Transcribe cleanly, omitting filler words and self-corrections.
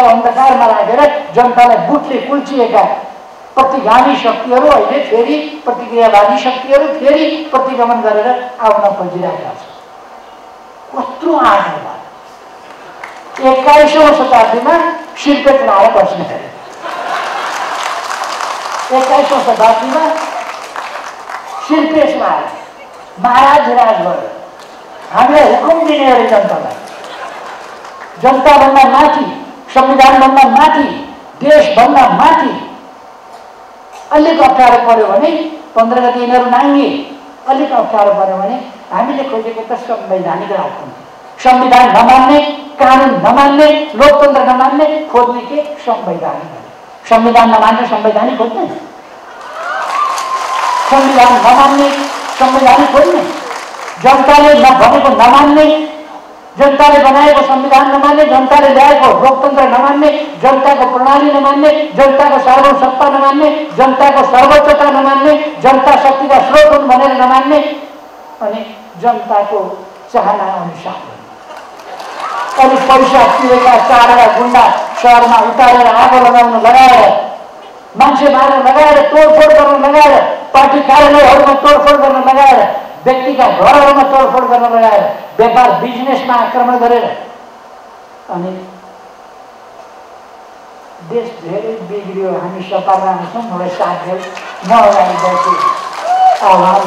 जनतालाई अन्धकारमा राखेर जनतालाई बुटले कुल्चिएका प्रतिगामी शक्तिहरू अहिले फेरि प्रतिक्रियावादी शक्तिहरू फेरि प्रतिगमन गरेर आउन खोजिरहेका छन्। कत्रो आधारमा 21औं शताब्दीमा शिरपेट लाएर बस्ने गरे। 21औं शताब्दीमा शिरपेट लाएर महाराज राज गर्यो। हामीलाई हुकुम दिने अरे जनतालाई, जनताभन्दा माथि, संविधानभन्दा माथि, देशभन्दा माथि। अलिक अप्ठ्यारो पर्यो भने 15 गते यिनीहरू नाङ्गे, अलिक अप्ठ्यारो पर्यो भने हामीले खोजेको त संवैधानिक राजतन्त्र, संविधान नमान्ने, कानुन नमान्ने, लोकतन्त्र नमान्ने, खोज्ने के संवैधानिक। संविधान नमान्ने संवैधानिक खोज्ने, संविधान नमान्ने संवैधानिक खोज्ने, जनताले भनेको नमान्ने, जनताले बनाएको संविधान नमान्ने, जनताले ल्याएको लोकतन्त्र नमान्ने, जनताको प्रणाली नमान्ने, जनताको सार्वसत्ता नमान्ने, जनताको सर्वोच्चता नमान्ने, जनता शक्तिका स्रोत हुन् भनेर नमान्ने, अनि जनताको चाहना अनुसार अनि पैसा तिरेका 4 गुण्डा सहरमा उतारेर आगो लगाउन लगाएर, मान्छे मार्न लगाएर, तोडफोड गर्न लगाएर, पार्टी कार्यालयहरूमा तोडफोड गर्न लगाएर, व्यक्तिका घरहरूमा तोडफोड गर्न लगाएर, व्यापार बिजनेसमा आक्रमण गरेर अनि देश धेरै बिग्रियो। हामी सपामा छौँ, मलाई साथ देऊ, म अगाडि बस्छु, आह्वान